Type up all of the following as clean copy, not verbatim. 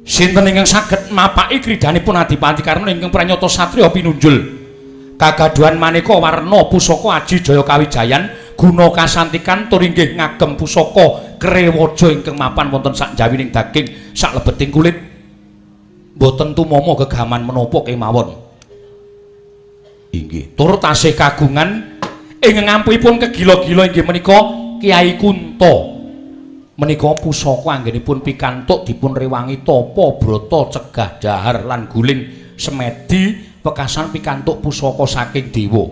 Sinten ingkang saged mapaki kridhanipun Adipati Karna ingkang pranyata satriya pinunjul. Kagaduhan maneka warna pusaka aji jaya kawijayan guna kasantikan tur inggih ngagem pusaka krewaja ingkang mapan wonten sakjawining daging saklebeting kulit. Mboten tumama gegaman menapa kemawon. Inggih, tur tasih kagungan ingkang ngampuhipun kegila-gila inggih menika Kyai Kunta. Menika pusaka anggenipun pikantuk dipun rewangi tapa brata cegah dahar lan guling semedi wekasan pikantuk pusaka saking dewa.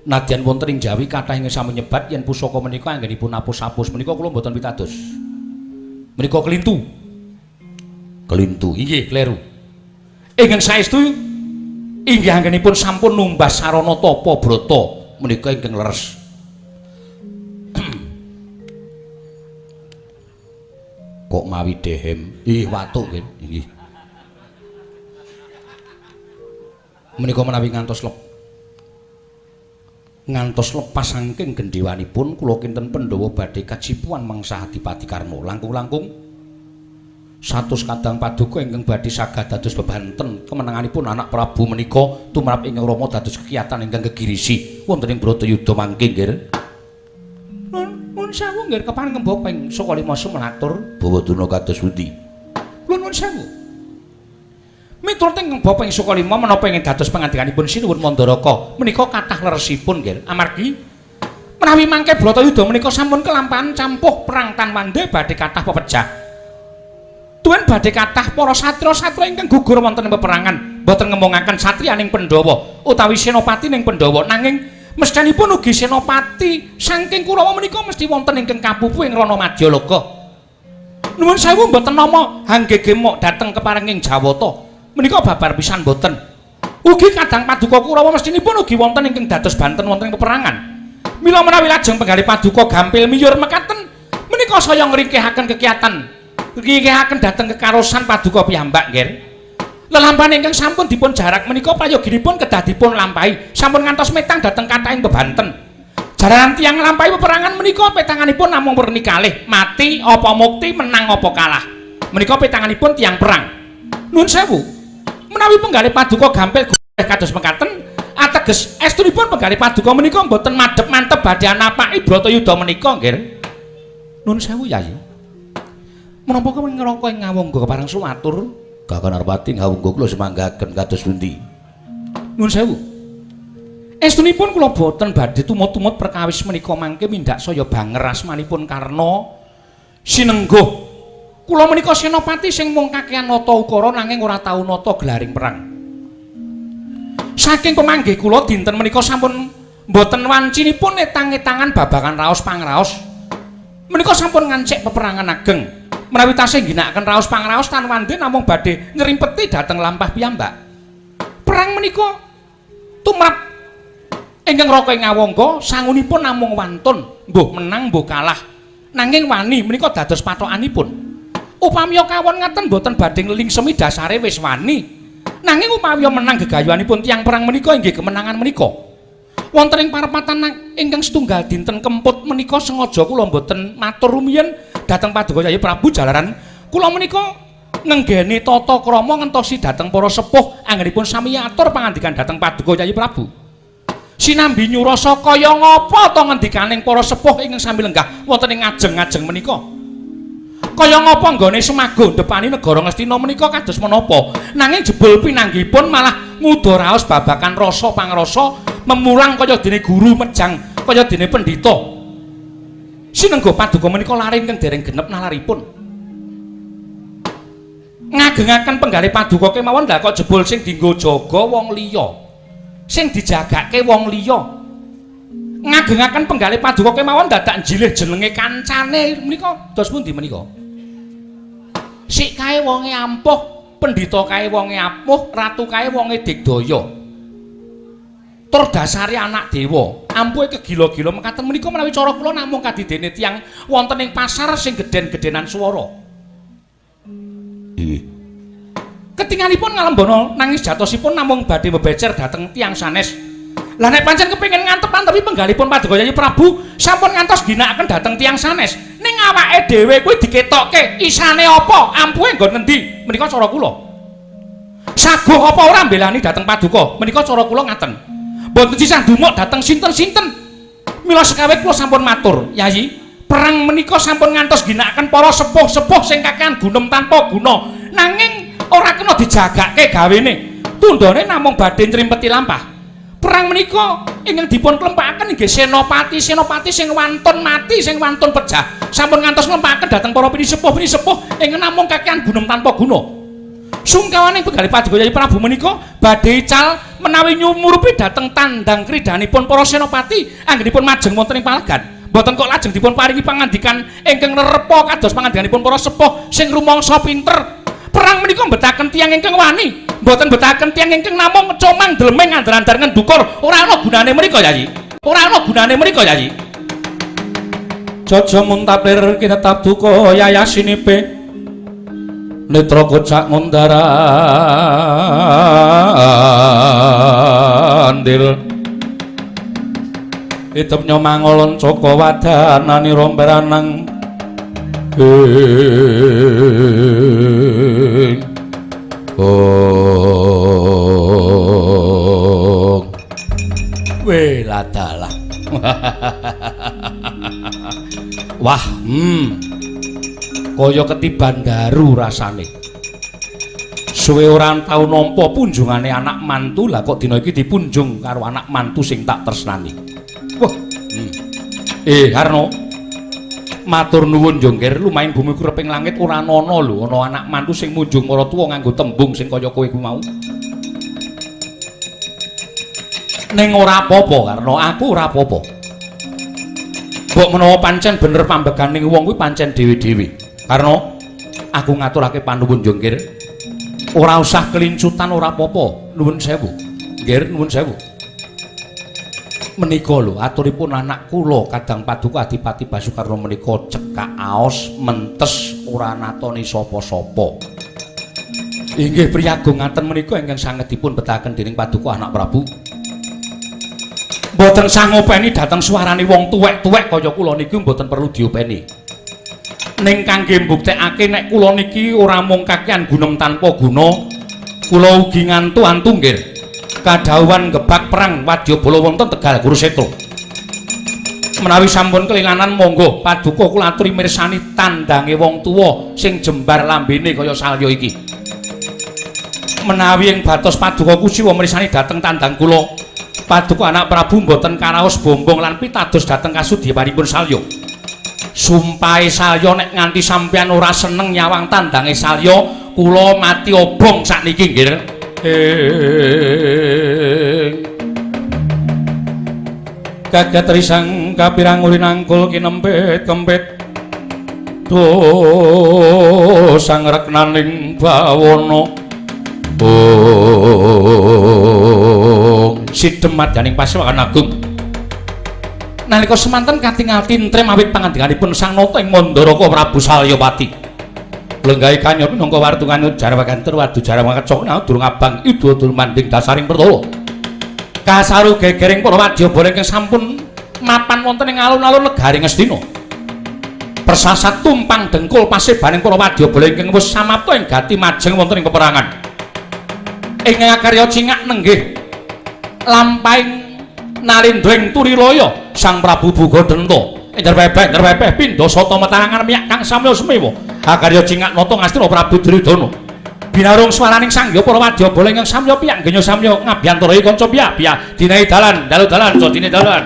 Nadyan wonten ing Jawi kathah ingkang sami nyebat yen pusaka menika anggenipun apus-apus menika kula mboten pitados. Menika kelintu. Kelintu inggih kleru. Ingkang saestu inggih anggenipun sampun numbas sarana tapa brata menika ingkang leres. Kok mawi dehem? Ih watuk nggih. Inggih. Menika menawi ngantos lepas saking gendhewanipun kula kinten Pandhawa badhe kajipuan mangsa Adipati Karna. Langkung-langkung 100 kadang paduka ingkang badhe saged dados bebanten kemenanganipun anak Prabu menika tumrap ingkang Rama dados kekiyatan ingkang gegirisi wonten ing Bratayuda mangke nggih. Nuwun sewu nggih kepareng kembopeng saka lima sumelatur bawa duna kados pundi? Nuwun sewu. Miturut ingkang bapa ing Sukalima menapa ingkang dados pangandikanipun Sinuwun Mandaraka menika kathah leresipun nggih. Amargi menawi mangke Bratayuda menika sampun kelampahan campuh perang tanwande badhe kathah pepejah. Tuwin badhe kathah para satriya-satriya ingkang gugur wonten ing peperangan, boten ngemongaken satriyaning Pandhawa utawi senopati ning Pandhawa, nanging mesthenipun ugi senopati saking Kurawa menika mesti wonten ingkang kapupu ing Rana Madyaloka. Nuwun sewu mboten nama hanggege mok dhateng keparenging Jawata. Menika babar pisan mboten. Ugi kadang paduka Kurawa mestinipun ugi wonten ingkang dados banten wonten ing peperangan. Mila menawi lajeng penggalih paduka gampil miyur mekaten menika saya ngringkihaken kekiatan, ngringkihaken dhateng kekarosan paduka piyambak nggih. Lelampahan ingkang sampun dipun jarak menika prayoginipun kedah dipun lampahi, sampun ngantos metang dhateng kathahing bebanten. Jaranan tiyang nglampahi peperangan menika petanganipun namung werni kalih, mati apa mukti, menang apa kalah. Menika petanganipun tiyang perang. Nuwun sewu. Menawi penggalih paduka gampil goleh kados mekaten, ateges estunipun penggalih paduka menika mboten madhep mantep badhe anapaki Bratayuda menika nggih. Nuwun sewu Yayi. Menapa kawin ngraka ing ngawangga kepareng sumatur? Kakang Narpati ngawangga kula semanggaken kados pundi? Nuwun sewu. Estunipun kula boten badhe tumut-tumut perkawis menika mangke mindhak saya banger asmanipun Karna sinengguh. Kula menika senopati sing mung kakehan nata ukara nanging ora tau nata gelaring perang. Saking pemanggih kula dinten menika sampun mboten wancinipun etang-etangan babagan raos pangraos. Menika sampun ngancik peperangan ageng. Menawi tasih ngginakaken raos pangraos tanwande namung badhe nyrimpeti dhateng lampah piyambak. Perang menika tumrap ingkang raka ing ngawangga sangunipun namung wantun, mbuh menang mbuh kalah. Nanging wani menika dados patokanipun. Upamiya kawon ngaten mboten badhe nglingsemi dasare wis wani. Nanging upamiya menang gegayuhanipun tiyang perang menika inggih kemenangan menika. Wonten ing parepatan ingkang setunggal dinten kemput menika sengaja kula mboten matur rumiyin dhateng paduka Yayi Prabu jalaran kula menika ngenggeni tata krama ngentosi dhateng para sepuh anggenipun sami atur pangandikan dhateng paduka Yayi Prabu. Sinambi nyurasa kaya ngapa ta ngendikaning para sepuh ingkang sami lenggah wonten ing ngajeng-ngajeng menika. Kaya ngapa nggone semago ndepani negara Ngastina menika kados menapa, nanging jebul pinanggihipun malah nguda raos babagan rasa pangrasa memulang kaya dene guru mejang kaya dene pendhita. Sinengga paduka menika lare ingkang dereng genep nalaripun. Ngagengaken penggalih paduka kemawon lha kok jebul sing dienggo jaga wong liya, sing dijagake wong liya. Ngagengaken penggalih paduka kemawon dadak njilih jenenge kancane menika dos pundi menika? Sik kae wonge ampuh, pendhita kae wonge ampuh, ratu kae wonge digdaya. Tur dasare anak dewa, ampuhe kegila-gila mekaten menika menawi cara kula namung kadidene tiyang wonten ing pasar sing gedhen-gedhenan swara. Inggih. Ketingalipun ngalembana nanging sejatosipun namung badhe bebecer dhateng tiyang sanes. Lah nek pancen kepengin ngantep-antepi penggalipun paduka Yayi Prabu sampun ngantos ginakaken dhateng tiyang sanes. Ning Awake dhewe kuwi diketokke isane apa, ampuhe nggon ngendi? Menika cara kula. Saguh apa ora mbelani dhateng paduka? Menika cara kula ngaten. Mboten sisah dumuk dhateng sinten-sinten. Mila sekawit kula sampun matur, Yayi, perang menika sampun ngantos ginakaken para sepuh-sepuh sing kakehan gunem tanpa guna. Nanging ora kena dijagake gawene. Tundhone namung badhe nrimpeti lampah. Perang menika ingkang dipun klempakaken inggih senopati-senopati sing wantun mati, sing wantun pejah. Sampun ngantos nglempakaken dhateng para pinisepuh-pinisepuh ingkang namung kakehan gunem tanpa guna. Sungkawaning penggalih paduka Yayi Prabu menika badhe ical menawi nyumurupi dhateng tandang kridanipun para senopati anggenipun majeng wonten ing palagan. Mboten kok lajeng dipun paringi pangandikan ingkang nerepa kados pangandikanipun para sepuh sing rumangsa pinter. Perang menika mbetaken tiyang ingkang wani, mboten mbetaken tiyang ingkang namung comang dlemeng andar-andar ngendukur. Ora ana gunane menika, Yayi. Ora ana gunane menika, Yayi. Jaja muntapir kinetap duka yayasinipe netra kocak ngundara andil itep nyomangolon caka wadanani romperanang ing weladalah. Wah, kaya ketiban daru rasane. Suwe ora tau nampa punjungane anak mantu, lah kok dina iki dipunjung karo anak mantu sing tak tresnani. Wah, Harno, matur nuwun Jongger, lumayan bumi kureping langit ora ana lho ana anak mantu sing munjung maratuwa nganggo tembung sing kaya kowe kuwi mau. Ning ora apa-apa, Karno, aku ora apa-apa. Mbok menawa pancen bener pambeganing wong kuwi pancen dhewe-dhewe. Karno, aku ngaturake panuwun Jongger. Ora usah kelincutan ora apa-apa. Nuwun sewu. Nggih, nuwun sewu. Menika lho aturipun anak kula Kadang Paduka Adipati Basukarno menika cekak aos mentes ora natoni sapa-sapa. Inggih priyagung ngaten menika ingkang sanget dipun betahaken dening Paduka anak Prabu. Mboten sah ngopeni dhateng suarane wong tuwek-tuwek kaya kula niki mboten perlu diopeni. Ning kangge mbuktekake nek kula niki ora mung kakehan gunem tanpa guna, kula ugi ngantu-antu nggih. Kadhawuhan gebak perang wadyabala wonten Tegal Kurusetra. Menawi sampun kelilanan monggo paduka kula aturi mirsani tandange wong tuwa sing jembar lambene kaya salya iki. Menawi ing batos paduka kuciwa mirsani dhateng tandang kula, paduka anak Prabu mboten karaos bombong lan pitados dhateng kasudyawanipun salya. Sumpahe salya nek nganti sampeyan ora seneng nyawang tandange salya, kula mati obong sakniki nggih. Kaget risang kapirang urinangkul kinempit kempit do sang reknaning bawana ong sidem madyaning pasewakan agung. Nalika semanten katingal tintrem awit pangandikanipun Sang Nata ing Mandaraka Prabu Salyapati. Lenggahe kanyor minangka wartu kanyut jarwa ganter wadu jarwa kecok durung abang ida dur manding dasaring pertala. Kasaru gegering para wadyabala ingkang sampun mapan wonten ing alun-alun negari Ngastina. Persasat tumpang dengkul pasebaning para wadyabala ingkang wis samapta ing gati majeng wonten ing peperangan. Ing akarya cingak nenggih lampahing nalindra ing Turilaya Sang Prabu Bugadenta. Enjer pindha sata metarangan miyak kang samya sumewa. Akarya cingak nata Ngastina Prabu Duryudana. Binarung swaraning sangya para wadyabala ingkang samya piyak genya samya ngabiyantara kanca piyak-piyak dinae dalan dalu dalan jodine dalan.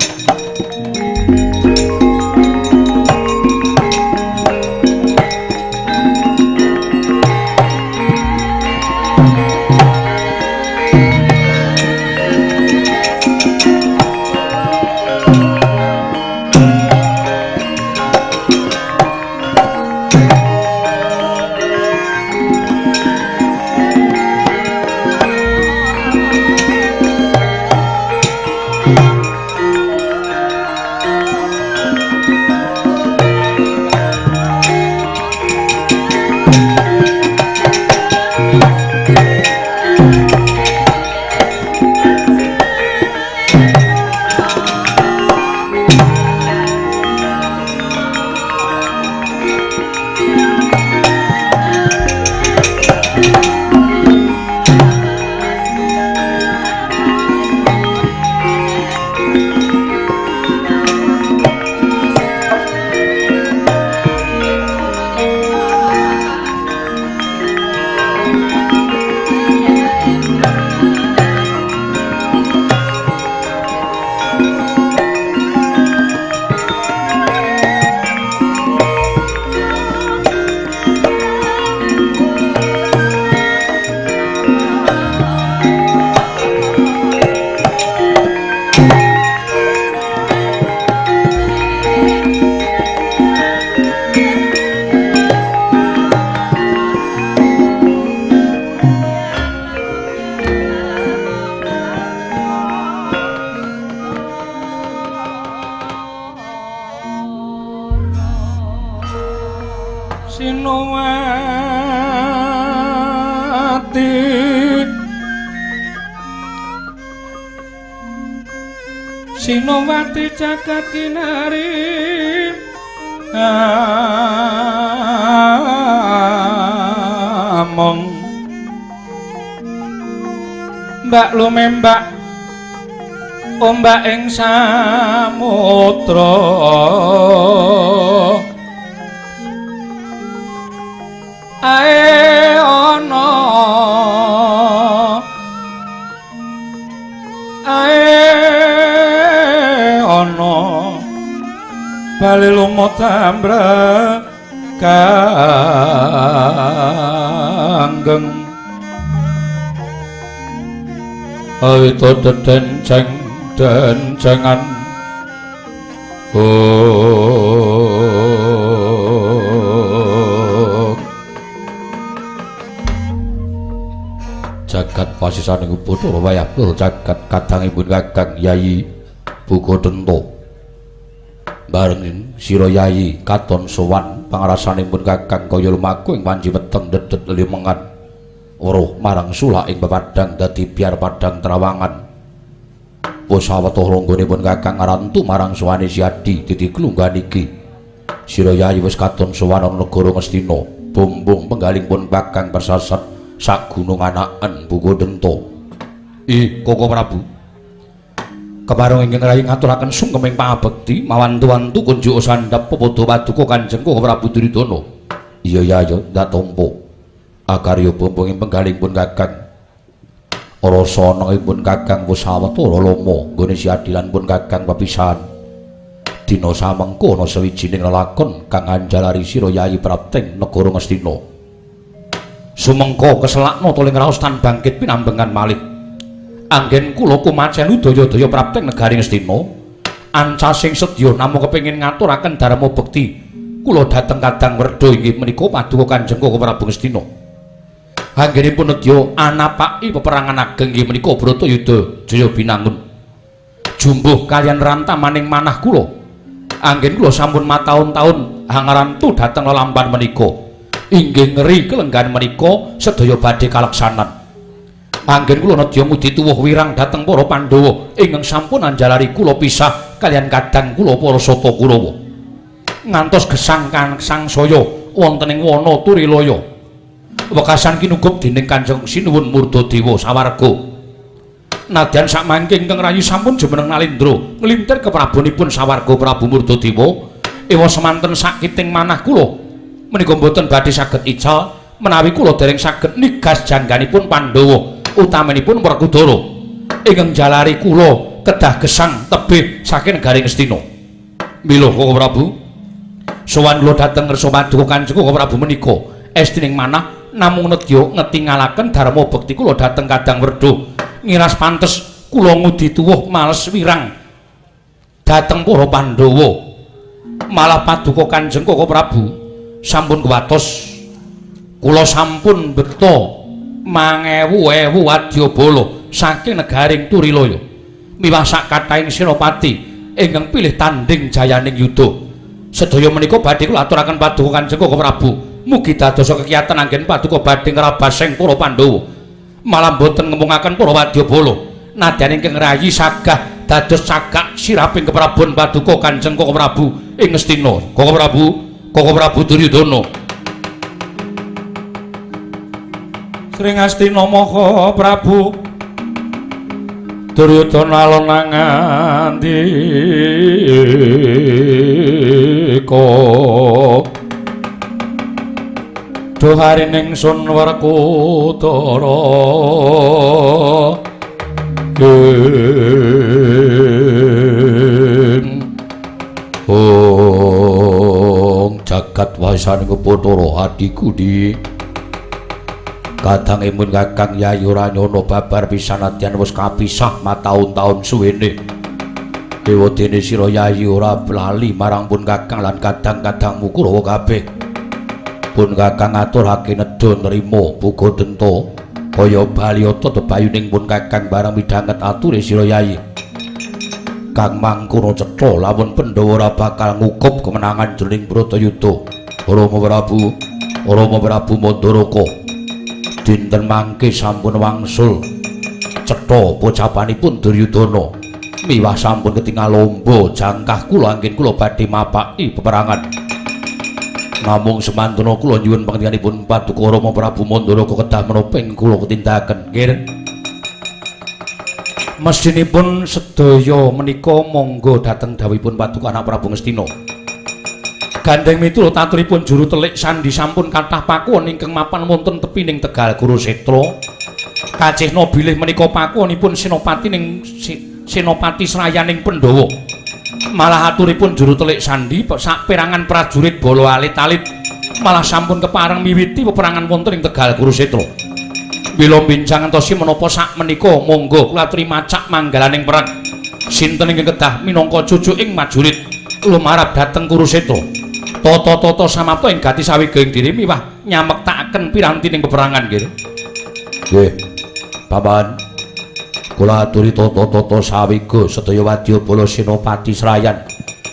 Sinowati Sinowati jagat kinari among mbak lumembak ombak ing samudra ae ana ae ana bali lumut ambrek kanggeng awito dedenceng dencengan jagat pasisaning Bathara wayah pura jagat kadangipun Kakang Yayi Bugodenta bareng sira Yayi katon sowan pangrasanipun Kakang kaya lumaku ing panci weteng dedet limengan weruh marang sulak ing pepadang dadi biar padang trawangan Pusawata rangganipun Kakang arantu marang sowane Siadi titi klunggan iki sira Yayi wis katon sowan ana negara Ngastina bumbung penggalingpun Kakang persasat sak gunung anaken Bugodenta. Ih Koko Prabu kepareng ingkang rayi ngaturaken sungkeming pangabekti mawantu-wantu kunjuk sandhap pepadha paduka Kanjeng Koko Prabu Duryudana. Iya ya ya ndak tampa akarya bumbung ing penggalingpun Kakang rasa nengipun Kakang wis sawetara lama nggone siadilan pun Kakang pepisahan dina samengko ana sawijining lelakon kang anjalari sira Yayi prapteng negara Ngastina sumengko keselakna tuling raos tan bangkit pinambengan malih anggen kula kumacen udaya-daya prapteng negari Ngastina ancasing sedya namung kepengin ngaturaken dharma bekti kula dhateng Kadang Werda inggih menika paduka Kanjeng Koko Prabu Ngastina anggenipun nedya anapaki peperangan ageng inggih menika Bratayuda Jaya Binangun jumbuh kaliyan rantamaning manah kula anggen kula sampun mataun-taun hangarantu dhateng lelampan menika inggih ngeri kelenggahan menika sedaya badhe kaleksanan anggen kula nedya ngudi tuwuh wirang dhateng para Pandhawa ingkang sampun anjalari kula pisah kaliyan kadang kula para Sata Kurawa ngantos gesang sangsaya wonten ing wana Turilaya wekasan kinugup dening Kanjeng Sinuwun Murdadewa sawarga nadyan sakmangke ingkang rayi sampun jumeneng nalindra nglintir keprabonipun sawarga Prabu Murdadewa ewa semanten sakiting manah kula menika mboten badhe saged ical menawi kula dereng saged nigas jangganipun Pandhawa utaminipun Werkudara ingkang jalari kula kedah gesang tebih saking negari Ngastina. Mila Koko Prabu sowan kula dhateng ngersa paduka Kanjeng Koko Prabu menika estining manah namung nedya ngetingalaken dharma bekti kula dhateng Kadang Werda ngiras pantes kula ngudi tuwuh males wirang dhateng para Pandhawa malah paduka Kanjeng Koko Prabu sampun kuwatos kula sampun beto mangewu-ewu wadyabala saking negaring Turilaya miwah sak kathahing senopati ingkang pilih tanding jayaning yuda sedaya menika badhe kula aturaken paduka Kanjeng Koko Prabu mugi dadosa kekiyatan anggen paduka badhe ngrabaseng para Pandhawa malah boten ngemungaken para wadyabala nadyan ingkang rayi sagah dados cagak siraping keprabon paduka Kanjeng Koko Prabu ing Ngastina. Koko Prabu, Koko Prabu Duryudana Sri Ngastina Maha Prabu Duryudana alon ngandika duh harining sun Werkudara ing jagat wasaning Bathara Adikudi kadang emun Kakang Yayi ora nyono babar pisan nadyan wis kapisah mataun-taun suwene ewadene sira Yayi ora lali marang pun Kakang lan kadang-kadangmu Kurawa kabeh pun Kakang aturake nedha nrima Bugodenta kaya baliyata tebayuning pun Kakang bareng midhanget ature sira Yayi kang mangkono cetha lamun Pandhawa ora bakal ngukup kemenangan jroning Bratayuda. Rama Prabu, Rama Prabu Mandaraka Dinten mangke sampun wangsul cetha pocapanipun Duryudana. Miwah sampun ketingal lomba jangkah kula anggen kula badhe mapaki peperangan. Namung semantuna kula nyuwun pangandikanipun Paduka Rama Prabu Mandaraka kedah menapa ing kula ketindakaken. Nggih. Mestinipun sedaya menika monggo dhateng dawuhipun Paduka Anak Prabu Ngastina. Gandeng miturut aturipun juru telik sandi sampun kathah pakuwon ingkang mapan wonten tepining Tegal Kurusetra. Kacihna bilih menika pakuwonipun senopati ning senopati srayaning Pandhawa. Malah aturipun juru telik sandi saperangan prajurit bala alit-alit malah sampun kepareng miwiti peperangan wonten ing Tegal Kurusetra. Bila bincang entosi menapa sak menika monggo kula aturi macak manggalaning perang. Sinten ingkang kedah minangka cucuking majurit lumarab dhateng Kurusetra. Tata-tata samapta ing gati sawigaing diri miwah nyamektakaken pirantining peperangan nggih. Nggih. Paman, kula aturi tata-tata sawiga sedaya wadya bala senopati srayan,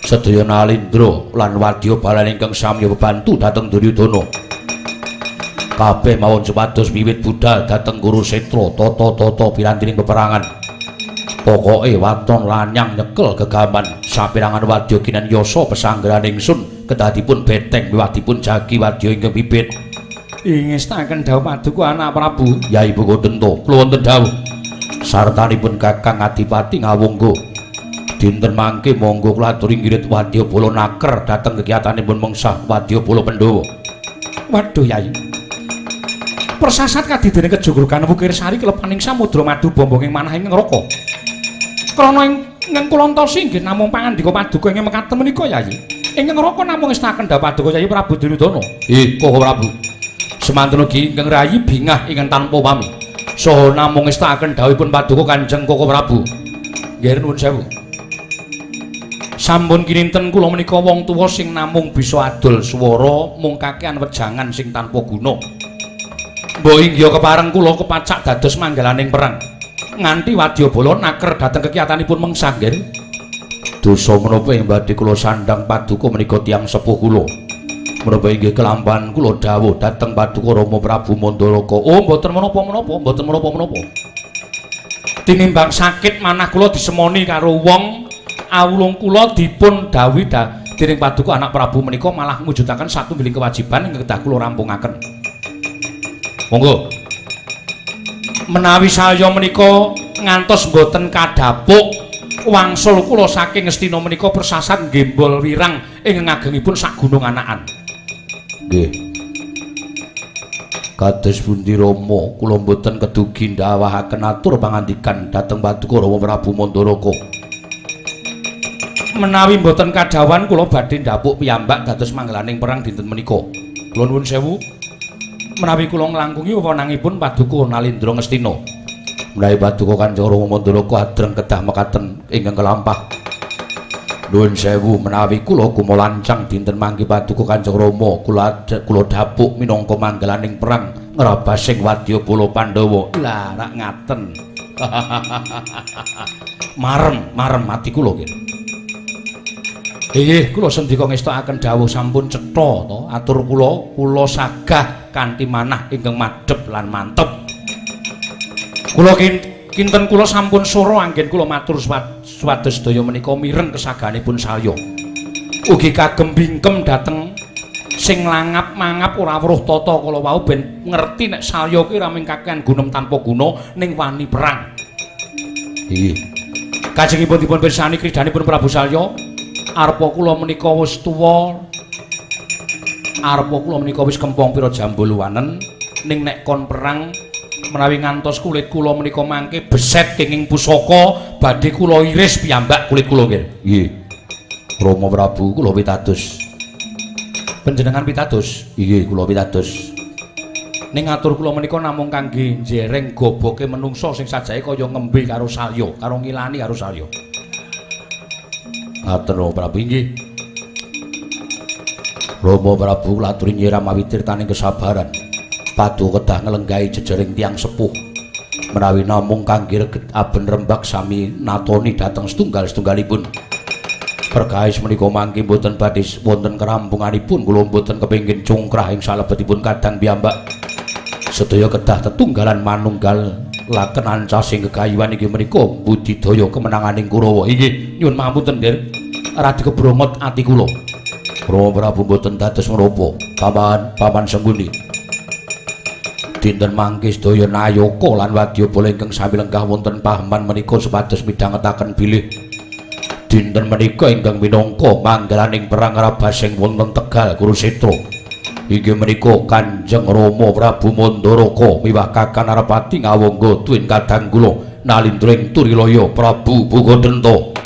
sedaya nalindra lan wadya balan ingkang sami bebantu dhateng Duryudana. Kabeh mawon supados wiwit budal dhateng Kurusetra tata-tata pirantining peperangan. Pokoke waton lanyang nyekel gegaman saperangan wadya kinan yasa pesanggrahan ingsun kedah dipun beteng miwah dipun jagi wadya ingkang bibit. Ingestaken dawuh Paduka Anak Prabu. Ya Ibu Kundenta, kula wonten dawuh. Sartanipun Kakang Adipati Ngawungga. Dinten mangke monggo kula aturi ngirit wadya bala naker dhateng kegiyatanipun mengsah wadya bala Pandhawa. Waduh Yai. Persasat kadidene kejogrugan Wukirsari klepaning samudra madu bombonging manah ing neraka. Krana ing kula entosi nggih namung pangandika paduka ing mekaten menika Yai. Ing neraka namung ngestaken dawuh paduka Yai Prabu Duryudana. Koko Prabu. Semanten ugi ingkang rayi bingah ingkang tanpa pami. Saha namung ngestakaken dawuhipun paduka Kanjeng Koko Prabu. Nggih nuwun sewu. Sampun kininten kula menika wong tuwa sing namung bisa adol swara mung kakehan wejangan sing tanpa guna. Mbok inggih kepareng kula kepacak dados manggalaning perang. Nganti wadyabala naker dhateng kekiyatanipun mengsah nggih. Dosa menapa ing badhe kula sandhang paduka menika tiyang sepuh kula. Menapa inggih kelampahan kula dawuh dhateng Paduka Rama Prabu Mandaraka. Oh mboten menapa-menapa, mboten menapa-menapa. Tinimbang sakit manah kula disemoni karo wong, awulung kula dipun dawuhi dening Paduka Anak Prabu menika malah mujudaken satunggiling kewajiban ingkang kedah kula rampungaken. Monggo. Menawi saya menika ngantos mboten kadhapuk wangsul kula saking Ngastina menika persasat nggembol wirang ing ngagengipun sak gunung anakan. Nggih. Kados pundi Rama, kula mboten kedugi ndawahaken atur pangandikan dhateng Paduka Rama Prabu Mandaraka. Menawi mboten kadhawan kula badhe ndhapuk piyambak dados manggalaning perang dinten menika. Kula nuwun sewu. Menawi kula nglangkungi wewenangipun Paduka Nalindra Ngastina. Menawi Paduka Kanjeng Rama Mandaraka adreng kedah mekaten ingkang kelampah. Nuwun sewu menawi kula kumalancang dinten mangke Paduka Kanjeng Rama kula dapuk minangka manggalaning perang ngrabasing wadyabala Pandhawa. Lah rak ngaten. Marem, marem ati kula nggih. Inggih, kula sendika ngestokaken dawuh sampun cetha to atur kula, kula sagah kanthi manah ingkang madhep lan mantep. Kula kinten kula sampun sora anggen kula matur supados sedaya menika mireng kesagahanipun Salya. Ugi kagem bingkem dhateng sing langap-mangap ora weruh tata kala wau ben ngerti nek Salya kuwi ora mung kakehan gunem tanpa guna ning wani perang. Inggih. Kajengipun dipun pirsani kridhanipun Prabu Salya. Arpa kula menika wis tuwa, arpa kula menika wis kempong pira jambuluwanen, ning nek kon perang menawi ngantos kulit kula menika mangke beset kenging pusaka badhe kula iris piyambak kulit kula nggih. Nggih. Rama Prabu kula pitados. Panjenengan pitados? Nggih, kula pitados. Ning atur kula menika namung kangge njereng goboke menungsa sing sajake kaya ngembe karo Salya, karo ngilani karo Salya. Ngaten Rama Prabu inggih. Rama Prabu kula aturi nyiram mawi tirtaning kesabaran. Paduka kedah nglenggahi jejering tiyang sepuh. Menawi namung kangge reget aben rembag sami natoni dhateng setunggal-setunggalipun. Perkawis menika mangke mboten badhe wonten kerampunganipun kula mboten kepengin cungkrah ing salebetipun kadang piyambak. Sedaya kedah tetunggalan manunggal laken ancasing kegayuhan inggih menika budidaya kemenanganing Kurawa. Inggih, nyuwun pangapunten, Ndir. Radi kebrongot ati kula. Rama Prabu mboten dados menapa, Paman, Paman Sengkuni. Dinten mangke sedaya nayaka lan wadyabala ingkang sami lenggah wonten paheman menika supados midhangetaken bilih dinten menika ingkang minangka manggalaning perang rabasing wonten Tegal Kurusetra. Inggih menika Kanjeng Rama Prabu Mandaraka miwah Kakang Narapati ngawangga tuwin kadang kula nalindra ing Turilaya Prabu Bugadenta.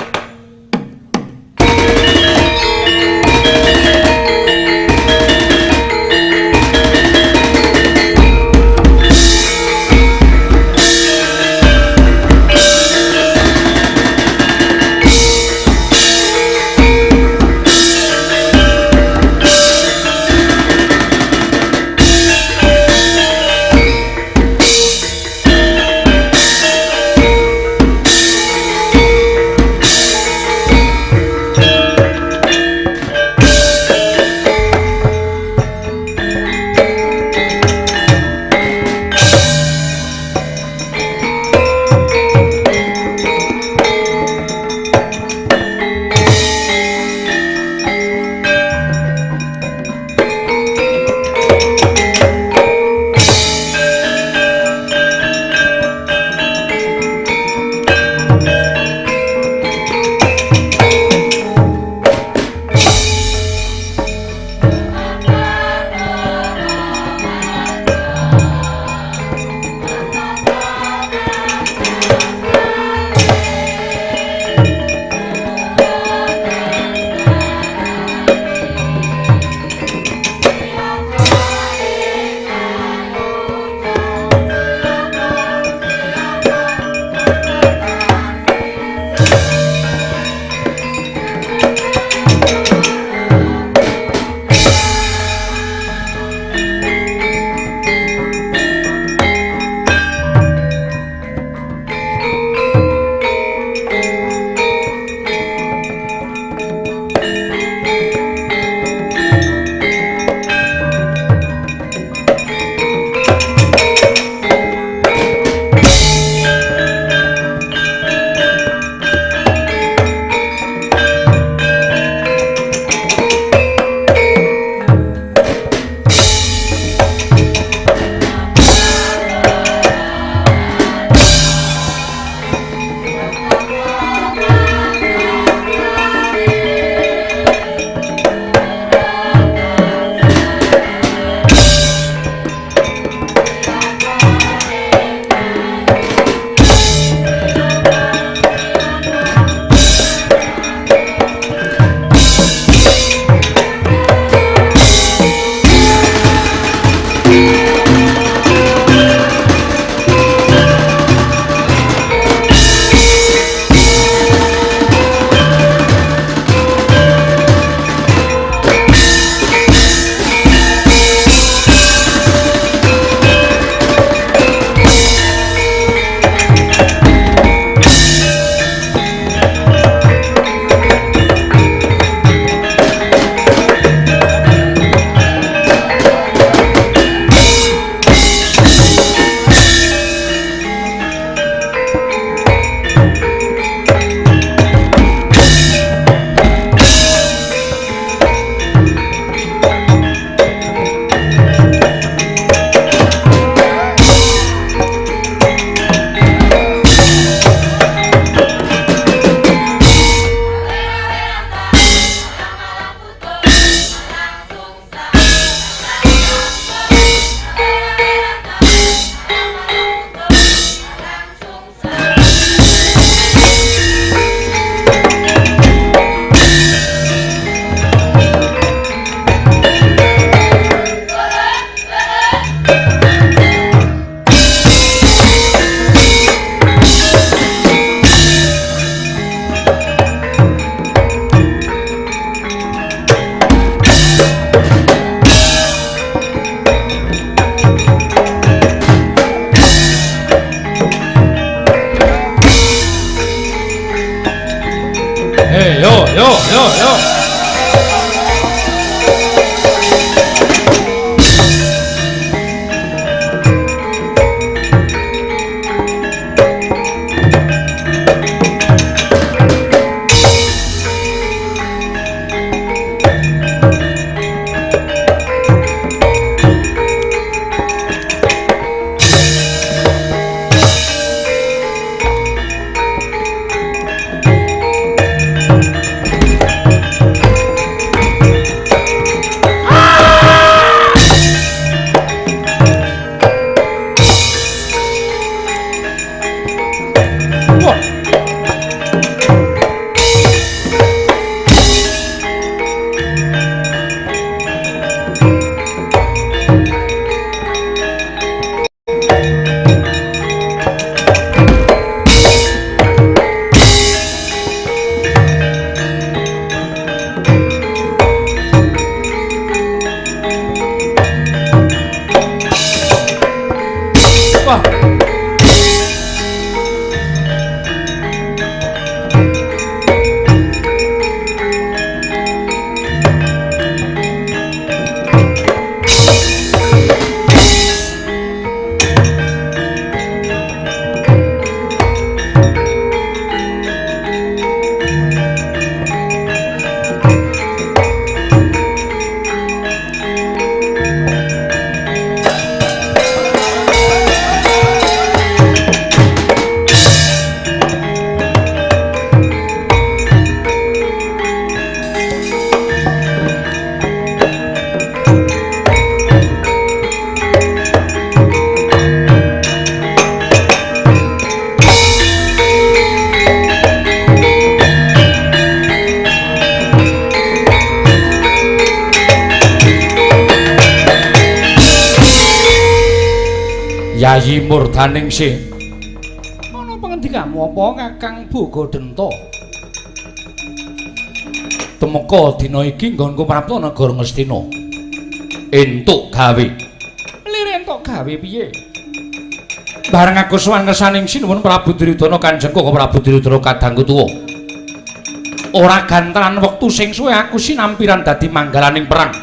Yo, yo, yo. Wah. Yayi Murdaningsih. Ana pangendikamu apa Kakang Bogadenta? Temeka dina iki nggonku prapta negara Ngastina. Entuk gawe. Lire entuk gawe piye? Bareng aku sowan ngersaning sinuwun Prabu Duryudana Kanjeng Koko Prabu Duryudana kadangku tuwa. Ora gantaran wektu sing suwe aku sinampiran dadi manggalaning perang.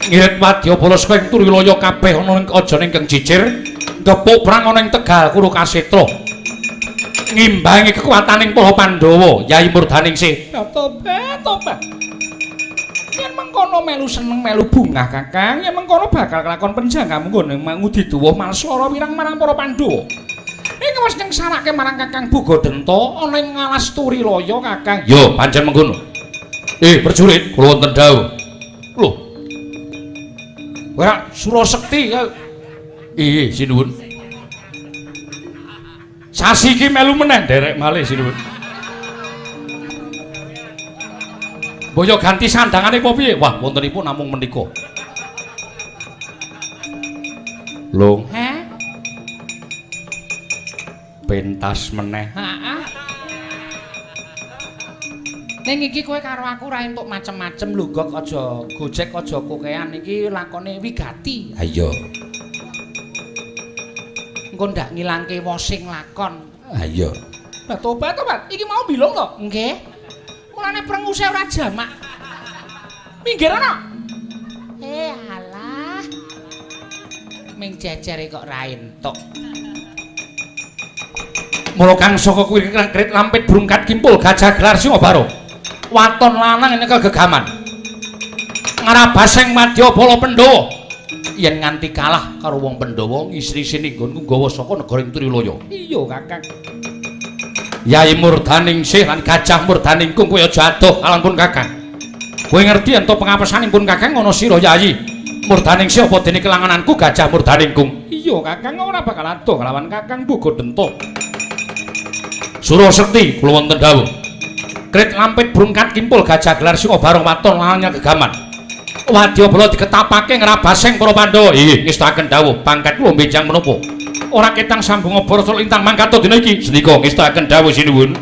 Ngirit wadyabala saka ing Turilaya kabeh ana ing ajane ingkang jijir. Gepuk perang ana ing Tegal Kurukasetra. Ngimbangi kekuataning para Pandhawa, Yayi Murdaningsih. Tobat, tobat. Yen mengkono melu seneng melu bungah Kakang, yen mengkono bakal kelakon penjangkamu nggone ngudi duwuh malswara wirang marang para Pandhawa. Ing wis nyengsarake marang Kakang Bogadenta ana ing alas Turilaya Kakang. Yo, pancen mengkono. Prajurit, kula wonten dawuh. Lho. Ora Surasekti ya. Iya, sinuwun. Sasi iki melu meneh nderek malih sinuwun. Boyo ganti sandangane apa piye? Wah, wontenipun namung menika. Lung. Heh. Pentas meneh. Heeh. Ning iki kowe karo aku ora entuk macem-macem lho, Gok. Aja gojek, aja kokean iki lakone wigati. Ha iya. Engko ndak ngilangke wosing lakon. Ha iya. Lah tobat, tobat. Iki mau bilung to? Nggih. Mulane prenguse ora jamak. Minggir ana. Alah. Ming jejere kok ra entuk. Mula kang saka kuwi krit lampit brungkat kimpul gajah gelar Singabara. Waton lanang nyekel gegaman. Ngrabaseng wadyabala Pandhawa. Yen nganti kalah karo wong Pandhawa ngisri-sini nggonku nggawa saka negara ing Trilaya. Iya, Kakang. Yayi Murdaningsih lan Gajah Murdaningkung kowe aja adoh kalampun Kakang. Kowe ngerti yen to pengapesanipun Kakang ana sira Yayi Murdaningsih apa dene kelangananku Gajah Murdaningkung. Iya, Kakang ora bakal adoh kalawan Kakang Bogadenta. Surasekti kula wonten dawuh. Krit lampit brungkat kimpul gajah gelar Singabarong waton lanang gegaman. Wadyabala diketapake ngrabaseng para Pandhawa. Inggih, ngestakaken dawuh pangkat kula benjang menapa? Ora ketang sambung Baratha lintang mangkata dina iki. Sendika ngestakaken dawuh sinuwun.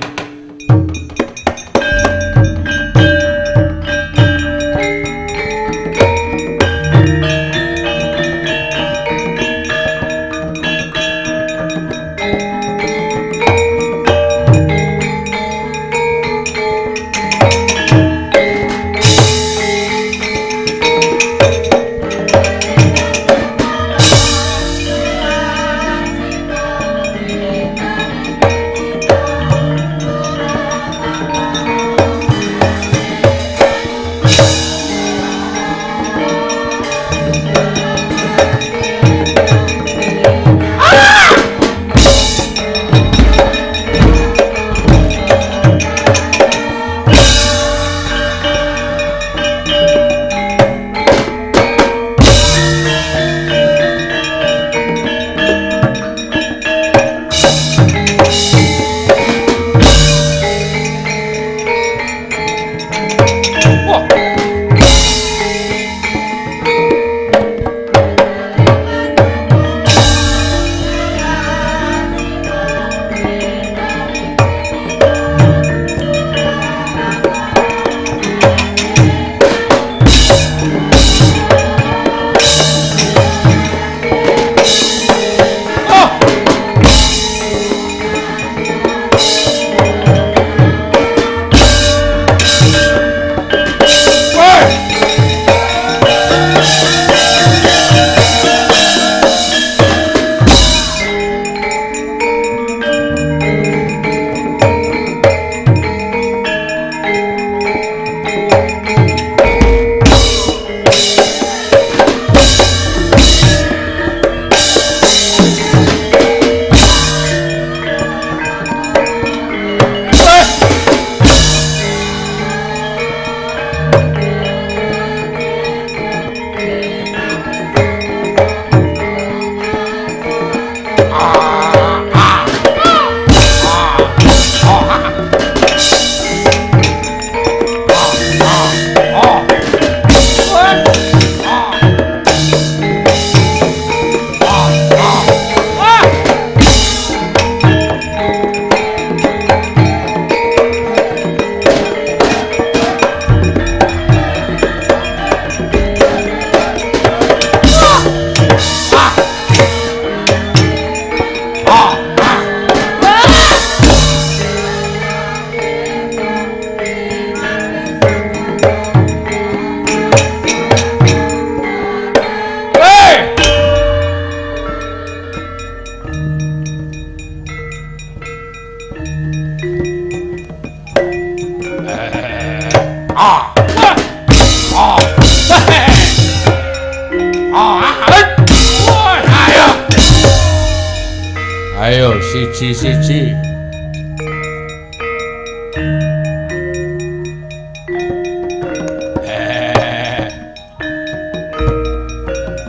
Ayo siji-siji.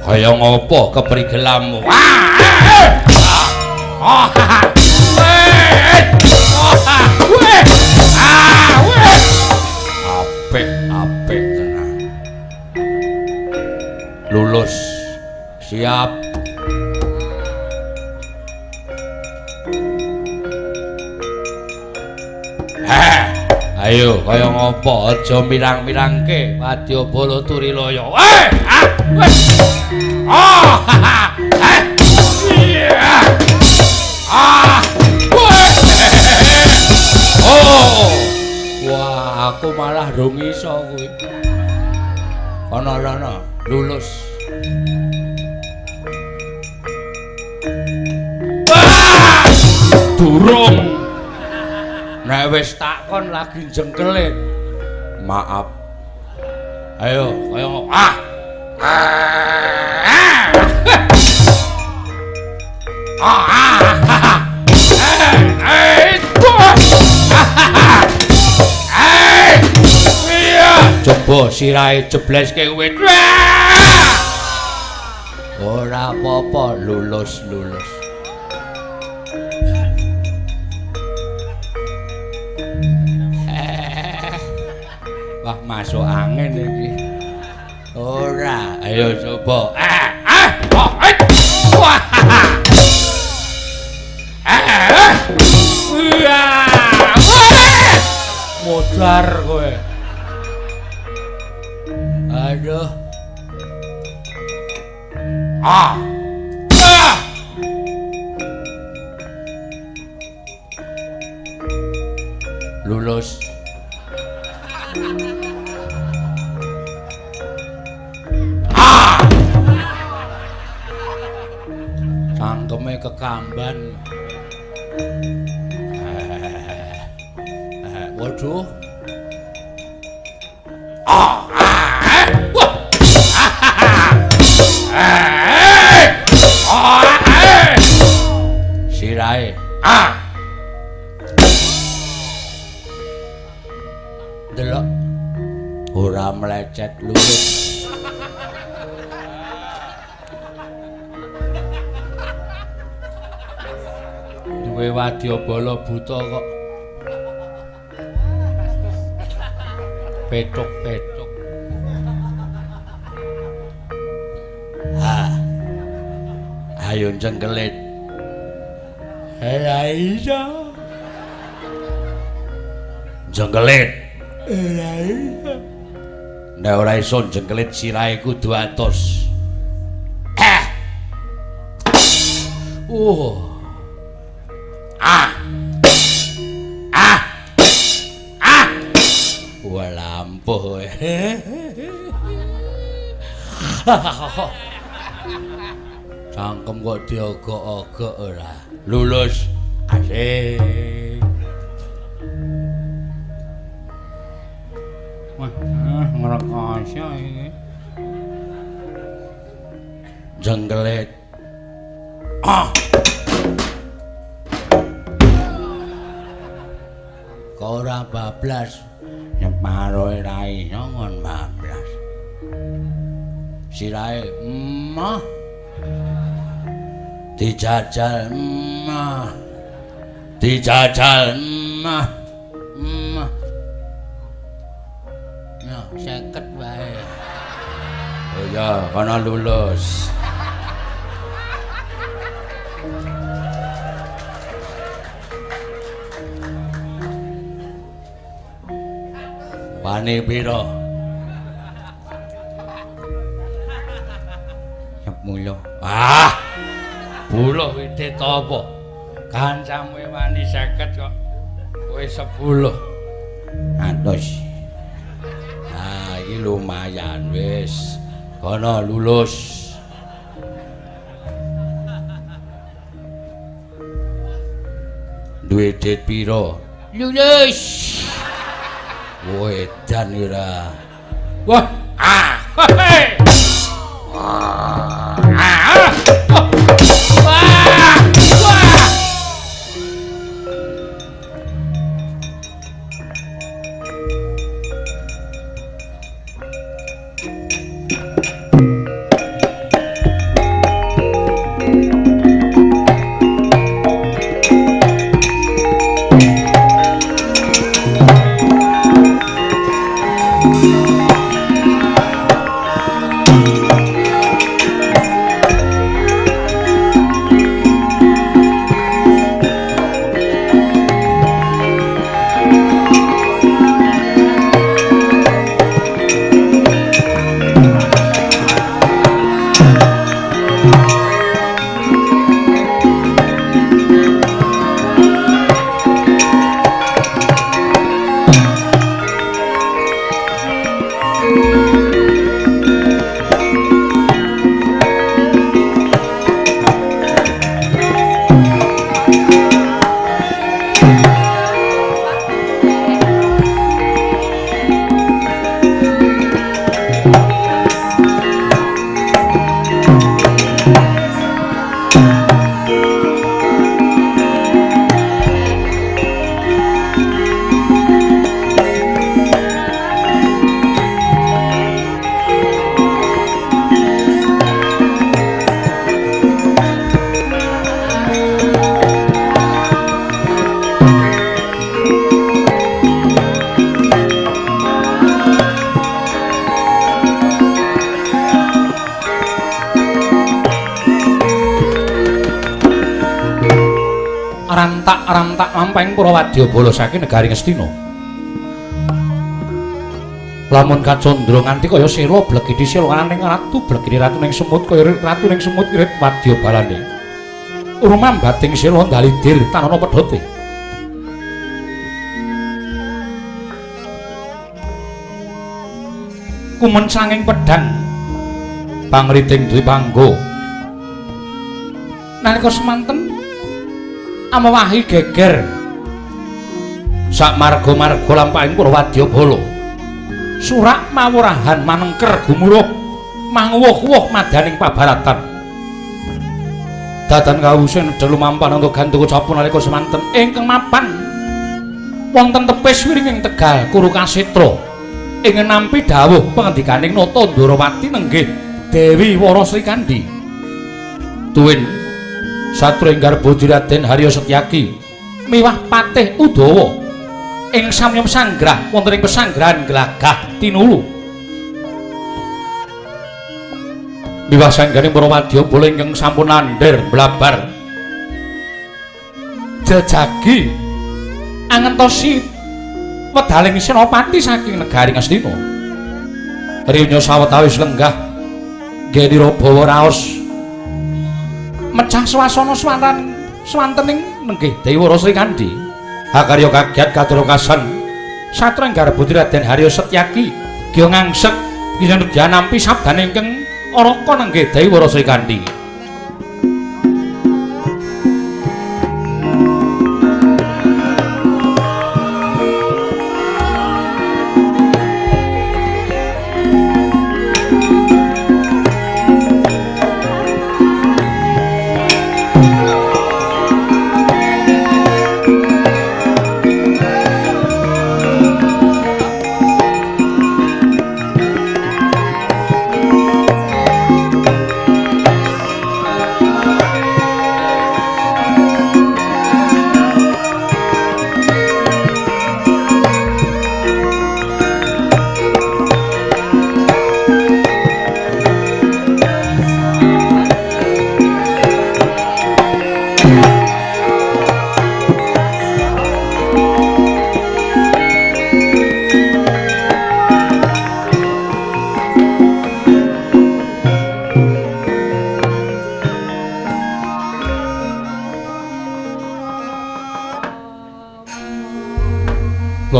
Kaya ngopo keprigelammu? Apik, apik tenan. Lulus. Siap. Ayo kaya ngopo aja mirang-mirangke wadyabala Turilaya. Oh. Wah, aku malah rung iso kuwi. Ana-ana lulus. Wah! Durung. Nek wis takon lagi jengkelit. Maaf. Ayo, kaya ngopo? Ah. Coba sirahe jebleske wit. Ora apa-apa, lulus-lulus. Wah, masuk angin iki. Ora, ayo coba. Wah. Modar kowe. Aduh. Ah. Ah. Lulus. Ah. Cangkeme kekamban. Waduh. Sirahe. Ah. Delok. Ora mlecet lulus. Duwe wadyabala buta kok. Petuk-petuk. Ha. Ayo jengkelit. Ora iso. Jengkelit. Ora iso. Nek ora iso jengkelit sirahe kudu atos. Ah. Ah. Ah. Wah, lampuh. Cangkem kok diogok-ogok ora. Lulus. Asik. Wah, ngrekoso iki. Jengkelit. Ah. Kok ora bablas? Nyeparo ora iso ngon bablas. Sirahe emah. Dijajal emah. Dijajal emah. Emah. Nah, 50 wae. Oh ya, kono lulus. Wani piro? 10. Ah. 10 wite apa? Kancamu wani 50 kok. Kowe 10. Atus. Ah, iki lumayan wis. Kono lulus. Duwe dit piro? Lulus. Wedan ora. Wah, ah. Hei. Ah. Wah. Wah. Rantak-rantak lampahing para wadyabala saking negari Ngastina. Lamun kacandra nganti kaya sela blegidi sela ning ratu blegidi ratu ning semut kaya ratu ning semut irit wadyabalane. Rumambating sela ndalidir tanana pedhote. Kumencanging pedhang pangriting duwe panggo. Nalika semanten amewahi geger sak marga-marga lampahing para wadyabala. Surak mawurahan manengker gumuruh manguwuh-wuh madaning pabaratan. Dadan kawusin nedha lumampan untuk gantuku capun nalika semanten ingkang mapan wonten tepis wiringing Tegal Kurukasetra ing nampi dawuh pangendikaning Nata Ndorowati nenggih Dewi Wara Srikandhi. Tuwin satru ing garba Raden Harya Setyaki miwah Patih Udawa ing samya sanggrah wonten ing pesanggrahan Glagah Tinulu. Miwah sangganing para wadyabala ingkang sampun landher blabar jejagi angentosi wedaling senopati saking negari Ngastina. Rinya sawetawis lenggah nggeni bawa raos mecah swasana swanten swantening nenggih Dewi Wara Srikandhi. Hakarya kagiat katurakasan satra ing garba Raden Harya Setyaki gya ngangsek bisa nampi sabdane ingkang araka nenggih Dewi Wara Srikandhi.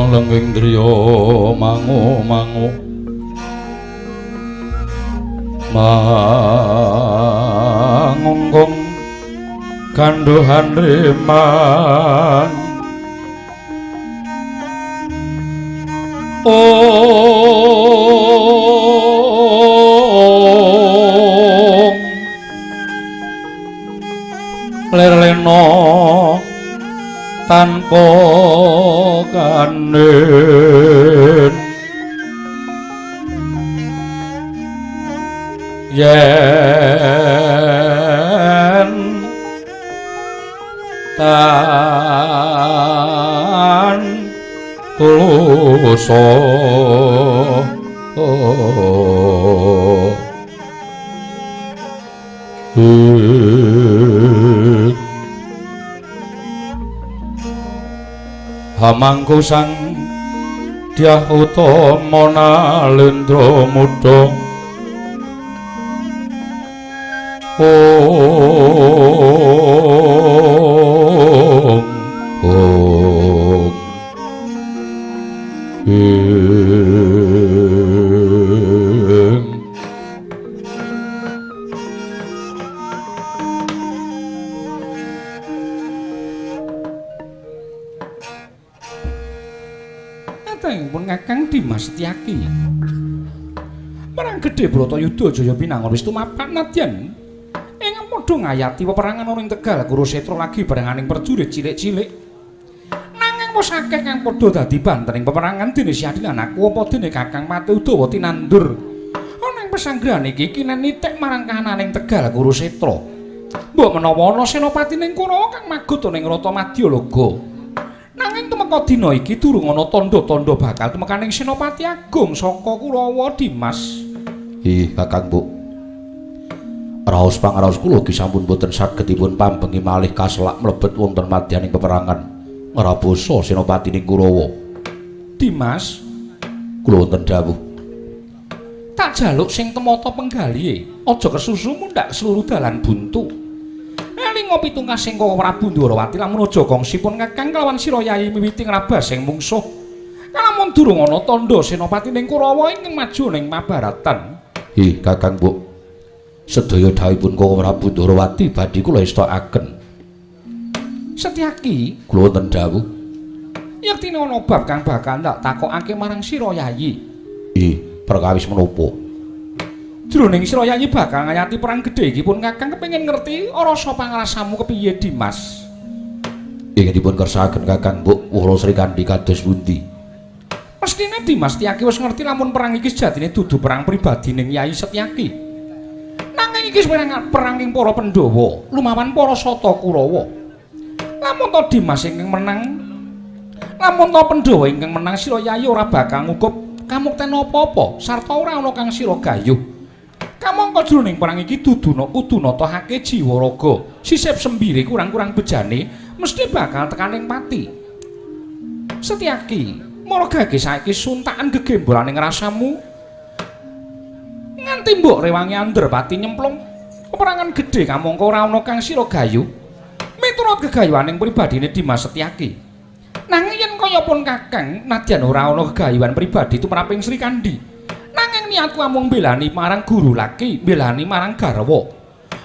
Langgeng driya mangu mangu mangungkung ganduhan riman ong lerleno tanpa kanen yen tan tulusa Hamangku sang Dyah Utama Nalendra Muda ong ong ing pun Kakang Dimas Setyaki. Perang gedhe Bratayuda Jaya Pinangon wis tumapak nadyan ing padha ngayati peperangan ana ing Tegal Kurusetra lagi barenganing prajurit cilik-cilik. Nanging wis akeh kang padha dadi bantening peperangan dene Syadi lan aku apa dene Kakang Patih Udawa tinandur ana ing pesanggrahan iki kinen nitik marang kahananing Tegal Kurusetra. Mbok menawa ana senopati ning Kurawa kang magot ana ing Rata Madyalaga. Nanging tumeka dina iki durung ana tandha-tandha bakal tumekaning Senopati Agung saka Kurawa Dimas. Ih, Kakang Mbok. Raos pangraos kula ugi sampun boten saged dipun pambengi malih kaselak mlebet wonten madyaning peperangan ngrabasa senopatining Kurawa. Dimas, kula wonten dawuh. Tak jaluk sing temata penggalihe, aja kesusu mundhak seluruh dalan buntu. Elinga pitungkas sing Kaka Prabu Ndorowati lamun aja kongsipun kakang kelawan sira Yayi miwiti ngrabas ing mungsuh. Kalamun durung ana tandha senopatining Kurawa ingkang maju ning Mabaratan. Hi, Kakang Mbok. Sedaya dhawuhipun Kaka Prabu Ndorowati badhe kula estokaken. Setyaki, kula wonten dawuh. Yektine ana bab kang bakal ndak takokake marang sira Yayi. Hi, perkawis menapa? Jroning sira Yayi bakal ngayati perang gedhe iki pun kakang kepengin ngerti rasa pangrasamu kepiye Dimas. Ingin dipun kersakaken Kakang Mbok Wara Srikandhi kados pundi? Mestine Dimas Setyaki wis ngerti lamun perang iki sejatine dudu perang pribadi ning Yayi Setyaki. Nanging iki perang ing para Pandhawa lumawan para Sata Kurawa. Lamun to Dimas ingkang menang, lamun to Pandhawa ingkang menang sira Yayi ora bakal ngukup kamukten apa-apa sarta ora ana kang sira gayuh. Kamangka jroning perang iki dudu kudu natahake jiwa raga, sisip sembire kurang-kurang bejane mesti bakal tekaning pati. Setyaki, maragake saiki suntakan gegembolane rasamu nganti mbok rewangi anderpati nyemplung peperangan gedhe kamangka ora ana kang sira gayuh miturut gegayuhaning pribadine Dimas Setyaki. Nanging yen kaya pun kakang nadyan ora ana gegayuhan pribadi tumraping Srikandhi, nanging niatku amung mbelani marang guru laki, mbelani marang garwa.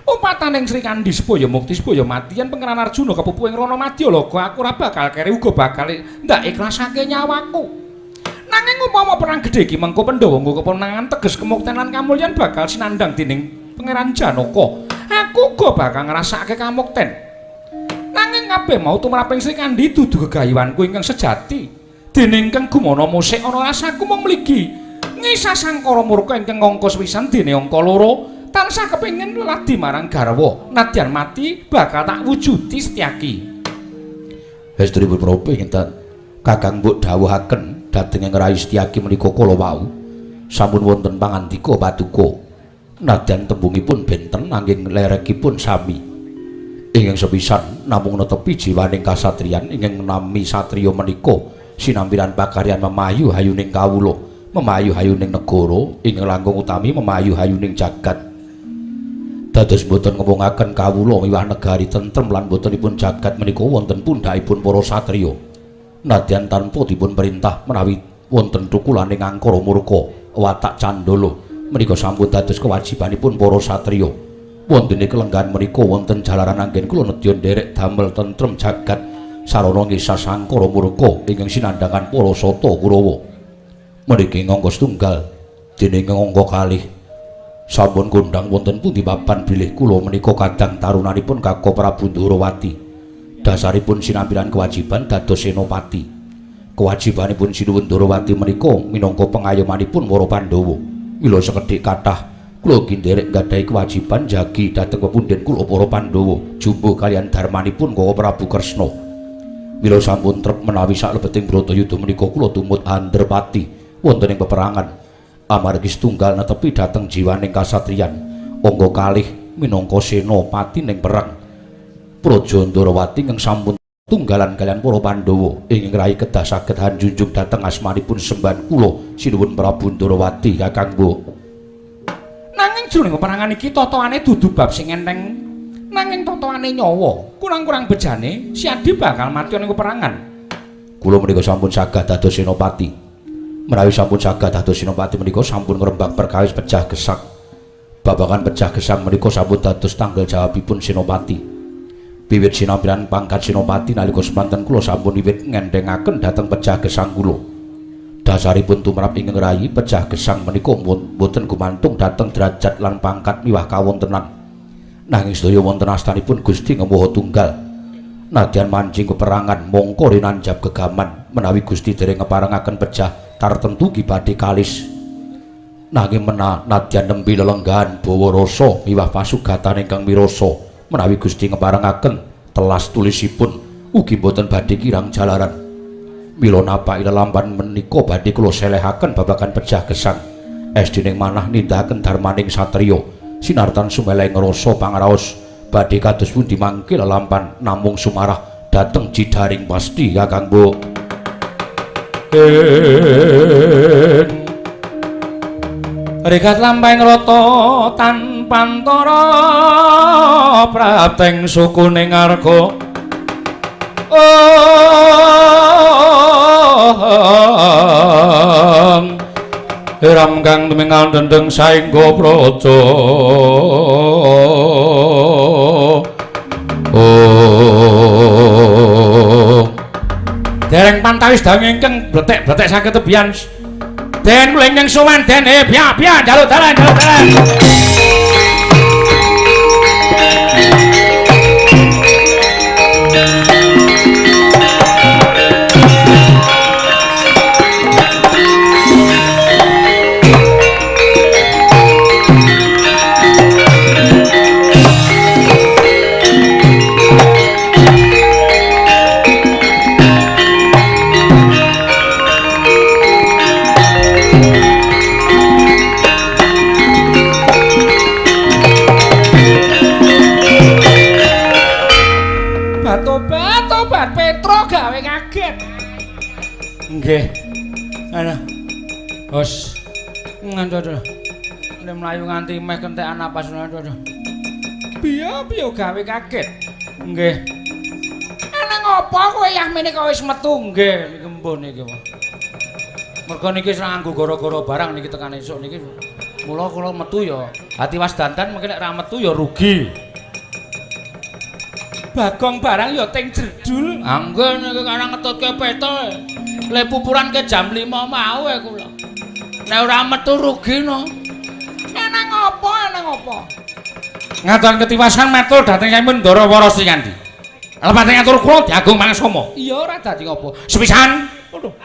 Upataning Srikandhi supaya mukti supaya mati yen Pangeran Arjuna kepupu ing Rana Madyalaga aku ora bakal keri uga bakal ndak ikhlasake nyawaku. Nanging upama perang gedhe iki mengko Pandhawa nggo kemenangan teges kemukten lan kamulyan bakal sinandhang dening Pangeran Janaka. Aku uga bakal ngrasakake kamukten. Nanging kabeh mau tumraping Srikandhi dudu gegayuhanku ingkang sejati. Dening kang gumana musik ana rasaku mung mligi ngisah sangkara murka ingkang angka sepisan dene angka loro tansah kepengin leladi marang garwa nadyan mati bakal tak wujudi Setyaki. Estripun menapa ingkang Kakang Mbok dawuhaken dhateng ing Rai Setyaki menika kala wau sampun wonten pangandika paduka nadyan tembungipun benten nanging lerekipun sami. Ingkang sepisan namung netepi jiwaning kasatriyan ingkang nami satriya menika sinampiran pakaryan memayu hayuning kawula, memayu hayuning negara ingkang langkung utami memayu hayuning jagat. Dados boten ngemungaken kawula miwah negari tentrem lan botenipun jagat menika wonten pundhakipun para satriya. Nadyan tanpa dipun perintah menawi wonten tukulaning angkara murka watak candala menika sampun dados kewajibanipun para satriya. Wontene kelenggahan menika wonten jalaran anggen kula nedya nderek damel tentrem jagat sarana ngisah sangkara murka ingkang sinandhangan para Sata Kurawa. Meniki angka setunggal dening angka kalih sampun kondhang wonten pundi papan bilih kula menika kadang tarunanipun Kaka Prabu Ndorowati. Dasaripun sinampiran kewajiban dados senopati. Kewajibanipun Sinuwun Ndorowati menika minangka pengayomanipun para Pandhawa. Mila sekedhik kathah kula ugi nderek nggadahi kewajiban jagi dhateng pepundhen kula para Pandhawa jumbuh kaliyan darmanipun Kaka Prabu Kresna. Mila sampun trep menawi saklebeting Bratayuda menika kula tumut anderpati wonten ing peperangan amargi setunggal netepi dhateng jiwaning kasatriyan angka kalih minangka senopati ning perang. Praja Ndorowati ingkang sampun tunggalan kaliyan para Pandhawa ingkang rai kedah saged hanjunjung dhateng asmanipun sembahan kula Sinuwun Prabu Ndorowati Kakang Mbok. Nanging jroning peperangan iki totoane dudu bab sing enteng, nanging totoane nyawa. Kurang-kurang bejane si Adi bakal mati ning peperangan. Kula menika sampun saged dados senopati. Menawi sampun saged dados senopati menika sampun ngrembak perkawis pejah gesang. Babagan pejah gesang menika sampun dados tanggal jawabipun senopati. Wiwit sinampiran pangkat senopati nalika semanten kula sampun wiwit ngendhengaken dhateng pejah gesang kula. Dasaripun tumrap ingkang rayi pejah gesang menika boten gumantung dhateng derajat lan pangkat miwah kawontenan. Nanging sedaya wonten astanipun Gusti Maha Tunggal. Nadyan mancing peperangan mongko rinanjab gegaman menawi Gusti dereng ngeparengaken pejah tartemtu ki badhe kalis. Nanging nadyan nembe lelenggahan bawa rasa miwah pasugatan ingkang mirasa menawi Gusti ngeparengaken telas tulisipun ugi boten badhe kirang jalaran. Mila napaki lelampan menika badhe kula selehaken babagan pejah gesang. Esdining manah nindakaken darmaning satriya Sinartan sumeleh ngrasa pangraos badhe kados pundi mangke lelampan namung sumarah dhateng Jidaring pasti Kakang Bu. Rikat lampahing rata tanpantara prapteng sukune ngarga. Ram kang tumingal dendeng saengga praja. Dereng pantawis dangu ingkang bletek-bletek saged tebian. Den kula ingkang sowan den piyak-piyak njaluk dalan njaluk dalan. Nggih. Aduh. Wes. Ngantuk. Nek mlayu nganti meh kentekan napas aduh. Piye-piye gawe kaget. Nggih. Ana ngopo kowe yah mene kok wis metu? Nggih, niki mbuh niki. Mergo niki wis nganggo gara-gara barang niki tekan esuk niki. Mula kula metu ya. Ati was dandan mungkin nek ra metu ya rugi. Bagong barang ya ting jerdul. Ah nggih niki karang ngetutke peta. Le pupuran ke jam 5 mau e kula. Nek ora metu rugi no. Ana ngopo, ana ngopo? Ngatur ketiwasan matur dhateng sampun Ndara Wara Srikandhi. Lepate ngatur kula diagung mangasama. Iya ora dadi ngopo. Sepisan. Waduh.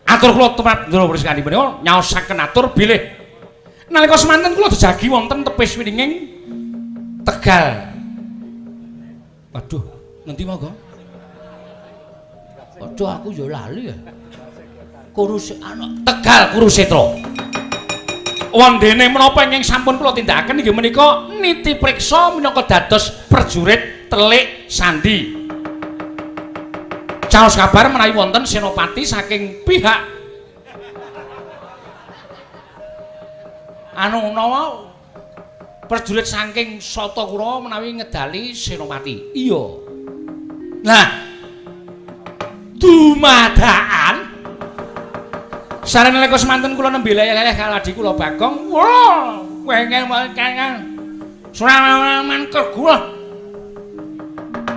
Atur kula tumrap Ndara Wara Srikandhi menika nyaosaken atur bilih nalika semanten kula dijagi wonten tepis wringing Tegal. Waduh, ngendi monggo? Aduh aku ya lali ya. Tegal Kurusetra. Wondene menapa ingkang sampun kula tindakaken inggih menika niti priksa minangka dados prajurit telik sandi. Caos kabar menawi wonten senopati saking pihak anu nawa prajurit saking Sata Kurawa menawi ngedali senopati. Iya. Nah, dumadaan sareng nalika semanten kula nembe leleh kaladi kula Bagong. Wah, pengen pengen suraman kegula.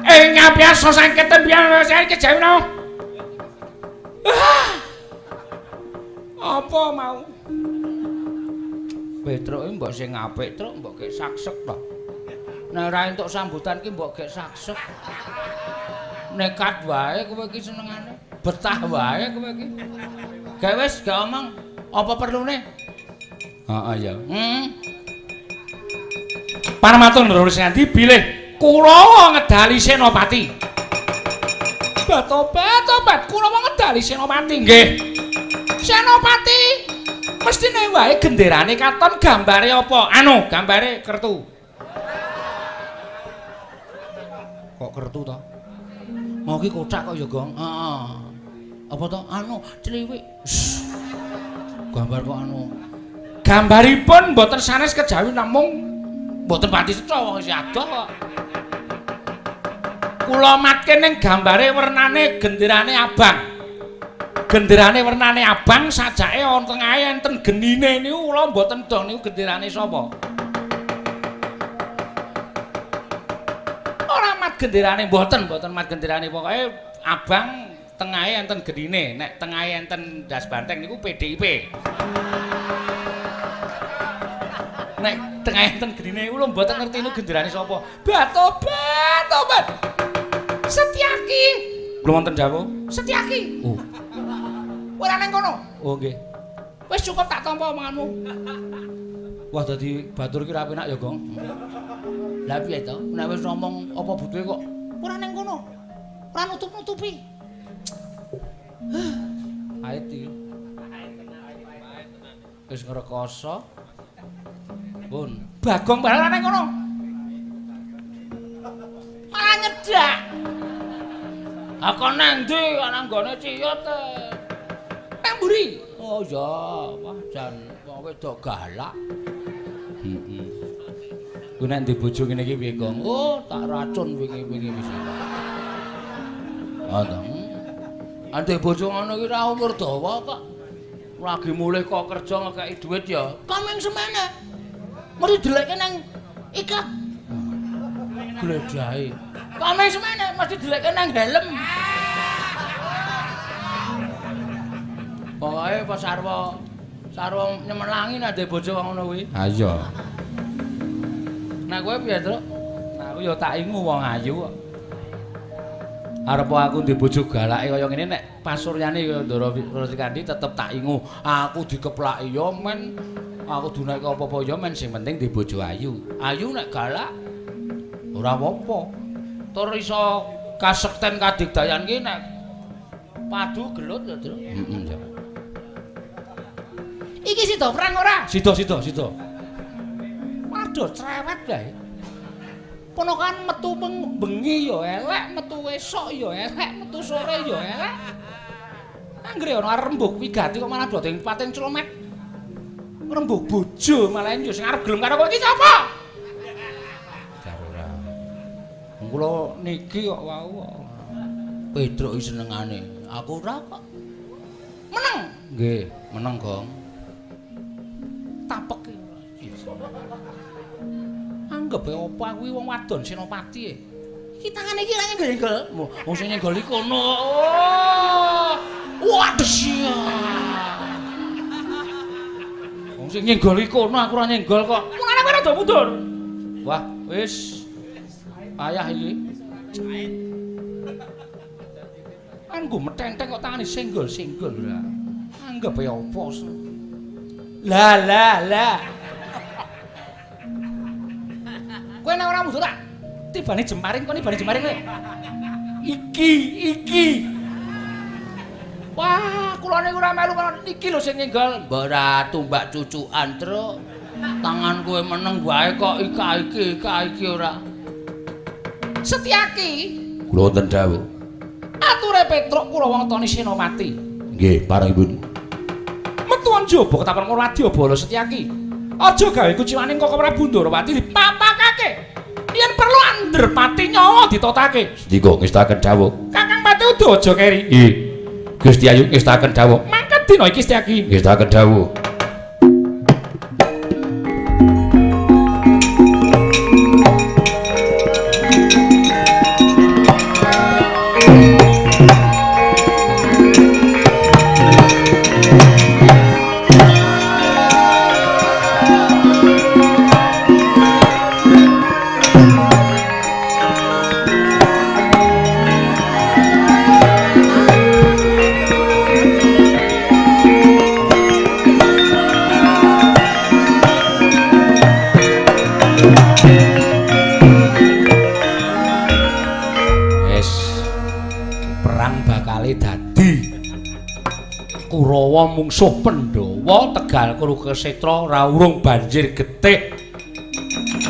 Ing ngabiasa saking tembian saya kejawi. Apa mau? Petruk iki mbok sing apik, Truk, mbok gek saksek to. Nek ora entuk sambutan ki mbok gek saksek. Nekat wae kowe iki senengane. Betah wae kowe iki. Gak wis, gak omong. Apa perlune? Heeh ya. Parmatur Ndara Srikandhi bilih Kurawa ngedali Senopati. Batobat, Kurawa ngedali Senopati. Nggih. Senopati mestine wae genderane katon gambare apa? Anu, gambare kertu. Kok kertu to? Mau ki kotak kok ya, Gong. Heeh. Apa to? Anu, cliwik. Gambar kok anu. Gambaripun mboten sanes kejawi namung mboten pati cetha wong isih adoh kok. Kula matke ning gambare wernane genderane abang. Genderane wernane abang sajake ana tengahe enten genine niku kula mboten dong niku genderane sapa. Ora mat genderane mboten, mboten mat genderane pokoke abang tengahe enten genine, nek tengahe enten ndas banteng niku PDIP. Nek tengahe enten genine kula mboten ngerti niku genderane sapa. Batobat, tobat. Setyaki. Kula wonten dawuh Setyaki. Oh. Ora nang kono. Oh nggih. Wis cukup tak tampa omonganmu. Wah dadi batur ki ra penak ya, Gong. Lah piye to? Nek wis ngomong apa butuhe kok ora nang kono. Ora nutup-nutupi. Ait iki. Wis ngrekoso. Pun. Bagong barang nang kono. Malah nyedak. Ah kon nang ndi nang nggone ciyut. Nang mburi. Oh ya, wah jan wong wedok galak. Heeh. Ku nek ndek bojo ngene iki piye, Gong? Oh, tak racun wingi-wingi wis. Ah ta. Andek bojo ngono iki ra umur dawa kok. Lagi mulih kok kerja ngekeki dhuwit ya. Komeng semene. Mesti deleke nang ikat. Gledahe. Komeng semene mesti deleke nang helm. Pokoke pas sarwa nyemelangi nek ndek bojo wong ngono kuwi. Ha iya. Nek kowe piye, Truk? Nah aku ya tak ingu wong ayu kok. Arep aku ndek bojo galake kaya ngene nek pasuryane kaya Ndara Srikandhi tetep tak ingu. Aku dikeplaki ya men, aku dunake apa-apa ya men, sing penting ndek bojo ayu. Ayu nek galak ora apa-apa. Tur iso kasekten kadigdayan ki nek padu gelut ya, Truk. Heeh. Iki sida perang ora? Sida. Waduh, cerewet bae. Kono kan metu bengi ya elek, metu esuk ya elek, metu sore ya elek. Anggere ana rembug wigati kok malah do pating clomet. Rembug bojo malah yo sing arep gelem karo kowe iki sapa? Jar ora. Wong kula niki kok wau. Petruk iki senengane. Aku ora kok. Meneng. Nggih, meneng, Gong. Tapek. Anggep apa aku iki wong wadon senopati e. Iki tangane iki ra nyenggol-nyenggol. Wong sing nyenggol iki kono. Oh. Waduh sia. Wong sing nyenggol iki kono aku ora nyenggol kok. Mulane kowe rada mundur. Wah, wis. Payah iki. Anggo metenteng kok tangane senggol-senggol ora. Anggep apa. Lah lah lah. Kowe nek ora mundur tak tibane jemparing kok tibane jemparing kowe. Iki. Wah, kula niku ora melu kono iki lho sing nyenggol. Mbok ora tumbak cucukan, Truk. Tangan kowe meneng wae kok iki ora. Setyaki. Kula wonten dawuh. Ature Petruk kula wong tani Senopati. Nggih, parengipun. Metuan jaba ketapan Wadyabala Setyaki. Aja gawe kuciwaning Koko Prabu Ndorowati dipapakake. Yen perlu anderpati nyawa ditotake. Sendika ngestaken dawuh. Kakang Pati Uda aja keri. Nggih. Gusti Ayu ngestaken dawuh. Mangkat dina iki Setyaki. Ngestaken dawuh. Kurawa mungsuh Pandhawa Tegal Kurukshetra ora urung banjir getih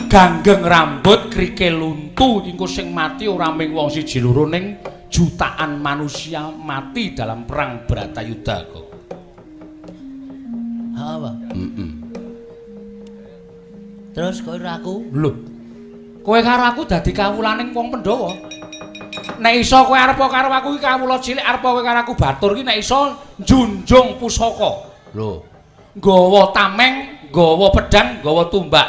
ganggeng rambut krike luntu engko sing mati ora mung wong siji loro ning jutaan manusia mati dalam perang Bratayuda kok. Ha apa? Heeh. Terus kowe karo aku? Lho. Kowe karo aku dadi kawulaning wong Pandhawa. Nek iso kowe arep karo aku iki kawula cilik arep kowe karo aku batur iki nek iso njunjung pusaka. Lho. Nggawa tameng, nggawa pedhang, nggawa tumbak.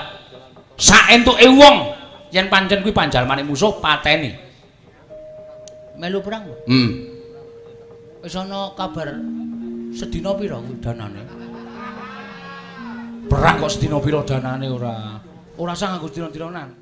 Saentuke wong yen pancen kuwi panjalmane musuh pateni. Melu perang? Heeh. Wis ana kabar sedina pira kuwi danane? Perang kok sedina pira danane ora? Ora usah nganggo dina-dinanan.